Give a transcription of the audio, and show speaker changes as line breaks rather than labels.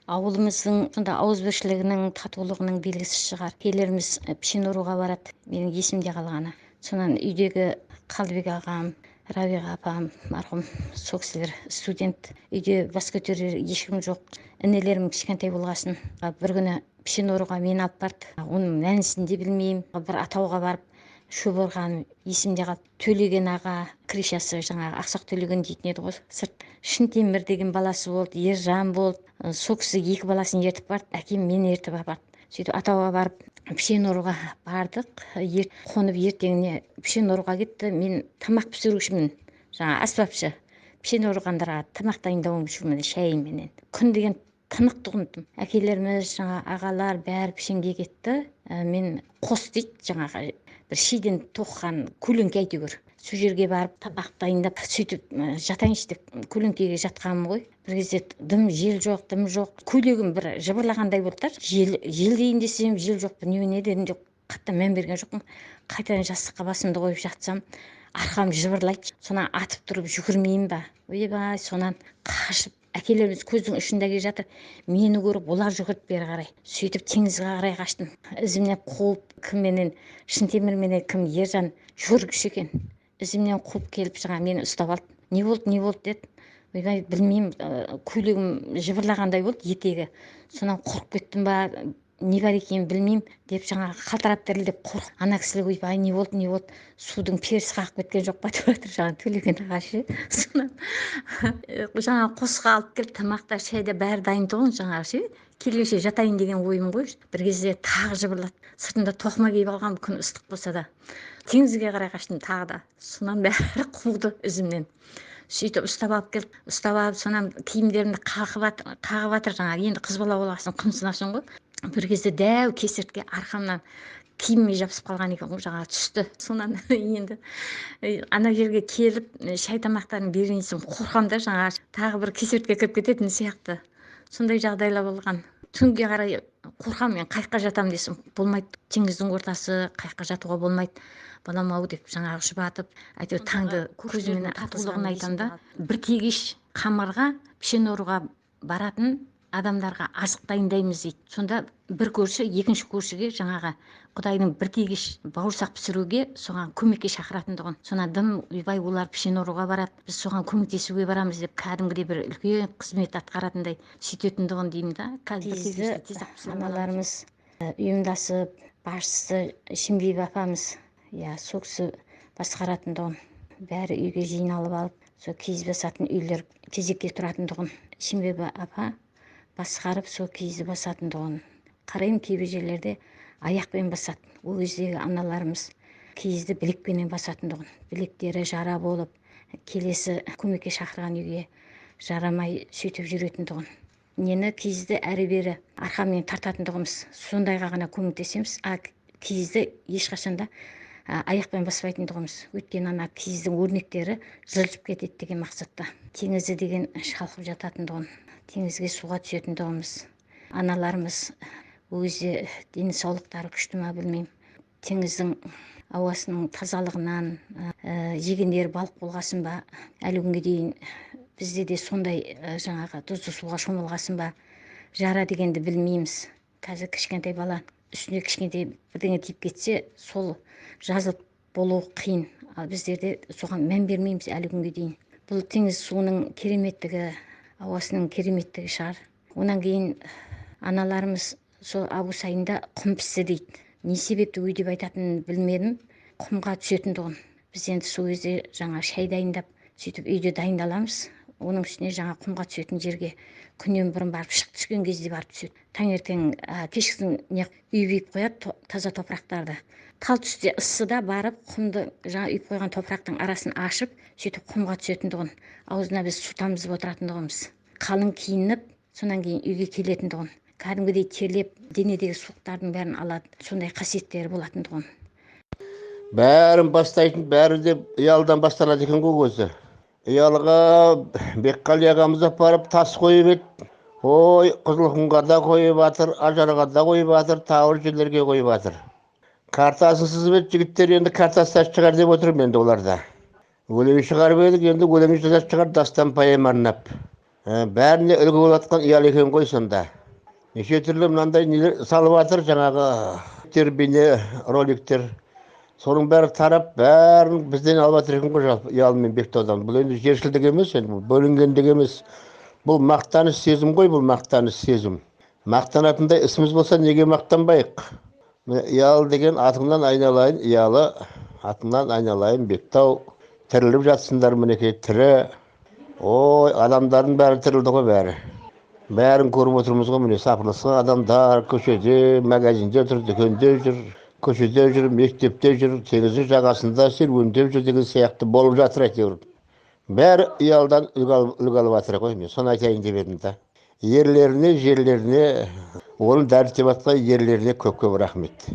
Ауылымыздың сонда ауызбіршілігінің, татулығының белгісі шығар. Әкелеріміз пішен оруға барады, менің есімде қалғаны. Сонан үйдегі Қалдыбек ағам, Рабиға апам, марқұм, сол кісілер студент, үйде бас көтерер ешкім жоқ. Інілерім кішкентай болғасын, бір күні пішен оруға мені алып барды. Оның мәнісін де білмеймін. Бір атауға барып шөп орғаным есімде қалды. Төлеген аға, крышасы жаңағы Ақсақ Төлеген дейтін еді ғой, сырт. Шынтемір деген баласы болды, Ержан болды. Сол кісі екі баласын ертіп барды, әкем мені ертіп апарды. Сөйтіп атауға барып пішен оруға бардық. Қонып ертеңіне пішен оруға кетті. Мен тамақ пісірушімін, жаңа аспапшы. Пішен орғандарға тамақ дайындаушымын шайменен. Күн деген тынық тұғын. Әкелеріміз, жаңа ағалар бәрі пішенге кетті. Мен қос дейді, жаңағы бір шиден тоқыған көлеңке әйтеуір. Сол жерге барып тамақ дайындап, сөйтіп жатайыншы деп көлеңкеге жатқаным ғой. Бір кезде дым жел жоқ, дым жоқ. Көйлегім бір жыбырлағандай болды да. Жел дейін десем, жел жоқ, немене дедім деп қатты мән берген жоқпын. Қайтадан жастыққа басымды қойып жатсам, арқам жыбырлайды. Сонан атып тұрып жүгірмеймін ба? Ойбай, сонан қашып әкелеріміз көздің ұшында келе жатыр. Мені көріп, олар жүгірді бері қарай. Сөйтіп теңізге қарай қаштым. Ізімнен қуып, кімменен, Шынтемірменен кім, Ержан жүгіргіш екен. Ізімнен қуып келіп жаңа мені ұстап алды. Не болды, не болды деді. Ойбай, білмеймін, көйлегім жыбырлағандай болды етегі. Сонан қорқып кеттім ба, не бар екенін білмеймін деп жаңа қалтырап дірілдеп қорқып. Ана кісілер ойбай, не болды, не болды, судың перісі қағып кеткен жоқ па деп жатыр жаңа Төлеген аға ше. Сонан жаңа қосқа алып келіп, тамақта, шайда бәрі дайын тұғын жаңағы ше. Келгенше жатайын деген ойым ғой. Бір кезде тағы жыбырлады. Сыртында тоқыма киіп алғанмын, күн ыстық болса да. Теңізге қарай қаштым тағы да. Сонан бәрі қуды ізімнен. Сөйтіп ұстап алып келіп, ұстап алып, сонан киімдерімді қағып жатыр жаңағы. Енді қыз бала болғасын қымсынасың ғой. Бір кезде дәу кесіртке арқамнан киіміме жабысып қалған екен ғой, жаңағы түсті. Сонан енді ана жерге келіп, шай тамақтарын берейін десем, қорқамын да, жаңағы тағы бір кесіртке кіріп кететін сияқты. Сондай жағдайлар болған. Түнге қарай қорқамын мен, қайыққа жатамын десем, болмайды. Теңіздің ортасы, қайыққа жатуға болмайды. Балам ау деп жаңағы жұбатып, әйтеуір таңды көзімен татулығын айтамын да. Бір тегеш қамырға, пішен оруға баратын адамдарға азық дайындаймыз дейді. Сонда бір көрші екінші көршіге жаңағы Құдайдың бір тегеш бауырсақ пісіруге соған көмекке шақыратын тұғын. Сонан дым ойбай, олар пішен оруға барады, біз соған көмектесуге барамыз деп кәдімгідей бір үлкен қызмет атқаратындай сөйтетін тұғын деймін да. Қазір бір тегешті тез ақ пісіріп аламыз. Аналарымыз ұйымдасып, басшысы Шимбиев апамыз, иә, сол кісі басқаратын тұғын. Бәрі үйге жиналып алып, сол киіз басатын үйлер кезекке тұратын тұғын. Шимбиев апа басқарып, сол киізді басатын тұғын. Қараймын, кейбір жерлерде аяқпен басады. Ол кездегі аналарымыз киізді білекпенен басатын тұғын. Білектері жара болып, келесі көмекке шақырған үйге жарамай сөйтіп жүретін тұғын. Нені киізді әрі-бері арқамен тартатын тұғынбыз. Сондайға ғана көмектесеміз. А киізді ешқашанда аяқпен баспайтын тұғынбыз. Өйткені ана киіздің өрнектері жылжып кетеді деген мақсатта. Теңізді деген шалқып жататын тұғын. Теңізге суға түсетін тұғынбыз. Аналарымыз өзі денсаулықтары күшті ма білмеймін. Теңіздің ауасының тазалығынан, жегендері балық болғасын ба, әлі күнге дейін бізде де сондай, жаңағы тұзды суға шомылғасын ба, жара дегенді білмейміз. Қазір кішкентай бала үстіне кішкентай бірдеңе тиіп кетсе, сол жазылып болу қиын. Ал біздерде соған мән бермейміз әлі күнге дейін. Бұл теңіз суының кереметтігі, ауасының кереметтігі шығар. Онан кейін аналарымыз сол август айында құм пісті дейді. Не себепті өй деп айтатынын білмедім. Құмға түсетін тұғын. Біз енді сол кезде жаңа шай дайындап, сөйтіп үйде дайындаламыз. Оның үстіне жаңа құмға түсетін жерге күннен бұрын барып шық түскен кезде барып түседі. Таңертең, кешкісін не үйіп үйіп қояды таза топырақтарды. Тал түсте ыссыда барып құмды жаңа үйіп қойған топырақтың арасын ашып, сөйтіп құмға түсетін тұғын. Аузына біз су тамызып отыратын тұғынбыз. Қалың киініп, сонан кейін үйге келетін тұғын. Кәдімгідей терлеп, денедегі суықтардың бәрін алады. Сондай қасиеттері болатын тұғын.
Бәрін бастайтын, бәрі де ұялыдан басталады екен ғой өзі. Ұялыға Бекқали ағамыз апарып тас қойып еді. Ой, Қызылқұмға да қойып жатыр, Ажарға да қойып жатыр, тағы бір жерлерге қойып жатыр. Картасын сызып еді жігіттер, енді картасы шығар деп отырмын енді оларда. Өлең шығарып едік, енді өлең жазып шығар, дастан поэма арнап. Бәріне үлгі болып жатқан Ұялы екен ғой сонда. Неше түрлі мынандай нелер салып жатыр, жаңағы бейне роликтер. Соның бәрі тарап, бәрін бізден алып жатыр екен ғой жалпы Ұялы мен Бектаудан. Бұл енді жершілдік емес, енді бұл бөлінгендік емес. Бұл мақтаныш сезім ғой, бұл мақтаныш сезім. Мақтанатындай ісіміз болса, неге мақтанбайық? Міне, Ұялы деген атыңнан айналайын, Ұялы, атыңнан айналайын, Бектау, тіріліп жатсыңдар мінекей, тірі. Ой, адамдардың бәрі тірілді ғой бәрі. Бәрін көріп отырмыз ғой міне, сапырылысқан адамдар көшеде, магазинде тұр, дүкенде жүр, көшеде жүр, мектепте жүр, теңіздің жағасында серуендеп жүр деген сияқты болып жатыр әйтеуір. Бәрі Ұялыдан үлгі алып жатыр ғой, мен соны айтайын деп едім да. Ерлеріне, жерлеріне, оны дәріптеп жатқан ерлеріне көп-көп рахмет.